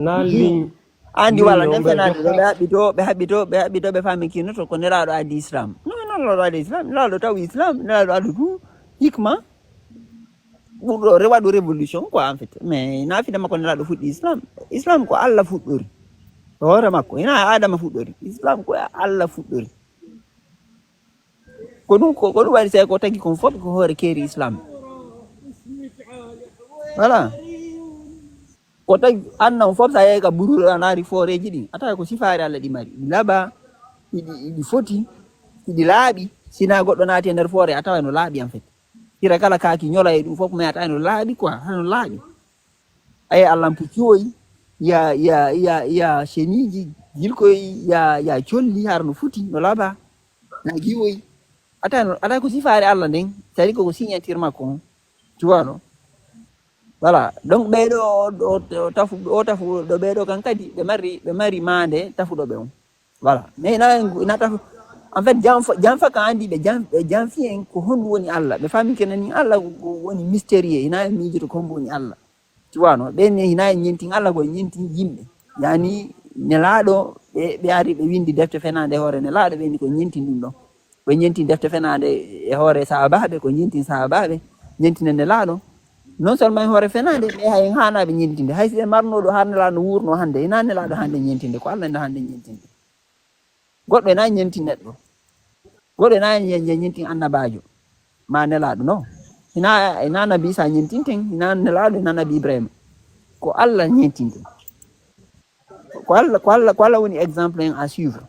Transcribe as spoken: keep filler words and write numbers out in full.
Na ligne. Andi wala nden fenaande ɗo ɓe haɓɓi to ɓe haɓɓi to ɓe haɓɓi to ɓe faami kino to ko nelaaɗo addi islam. Non, nelaaɗo addi islam, nelaaɗo taw islam, nelaaɗo addu du hikma. Ɓurɗo waɗu révolution quoi en fait. Mais na fide makko nelaaɗo fuɗɗi islam. Islam ko Allah fuɗɗori. Hoore makko ina adama fuɗɗori islam ko Allah fuɗɗori. Ko ɗum ko ɗum waɗi sey ko tagi kon fof ko hoore keeri islam. Voilà. Ko tagi annan fof sa yehi ka buruɗo a naari fooreeji ɗin a tawa ko sifaari allah ɗi mari ɗi laaɓi, ɗi foti, ɗi laaɓi. Sina goɗɗo naati e nder foore a tawa no laaɓi en fait. Hira kala kaaki ñola e ɗum fof mais a tawa no laaɓi quoi hano laaɓi. Aye allampu cuwoy ya ya ya ya seniiji jilkoy ya ya colli har no futi no laaɓa. Na giwoy ata ata ko sifaare allah nden sari koko signature makko on. Tu vois no? Voilà. Donc ɓeɗo o tafu o tafu ɗo ɓeɗo kan kadi ɓe mari ɓe mari mande tafuɗo ɓe on. Voilà. Mais na na tafu en fait janfa janfa ka andi ɓe jan ɓe janfi en ko honɗum woni allah ɓe faami kenani allah woni mystérieux ina en miijoto ko honɗum woni allah. Tu vois no? Ɓen ne hina e ñentin allah ko e ñentin yimɓe. Yani nelaaɗo ɓe ɓe ari ɓe windi defte fenaande e hoore nelaaɗo ɓe ni ko ñentin ɗum ɗon. Ɓe ñentin defte fenaande e hoore sahabaaɓe ko ñentin sahabaaɓe ñentin e nelaaɗo. Non seulement e hoore fenaande ɓe hay en haanaaɓe ñentinde hay si ɓe marnoɗo har nelaaɗo wurno hannde ina nelaaɗo hannde ñentinde ko allah ina hannde ñentinde. Goɗɗo ena ñenti neɗɗo. Goɗɗo ena ñenti annabaajo ma nelaaɗo no. Ina ina nabi isa ñentinten ina nelaaɗo ina nabi ibrahima. Ko allah ñentinten. Ko allah ko allah ko allah woni exemple en à suivre.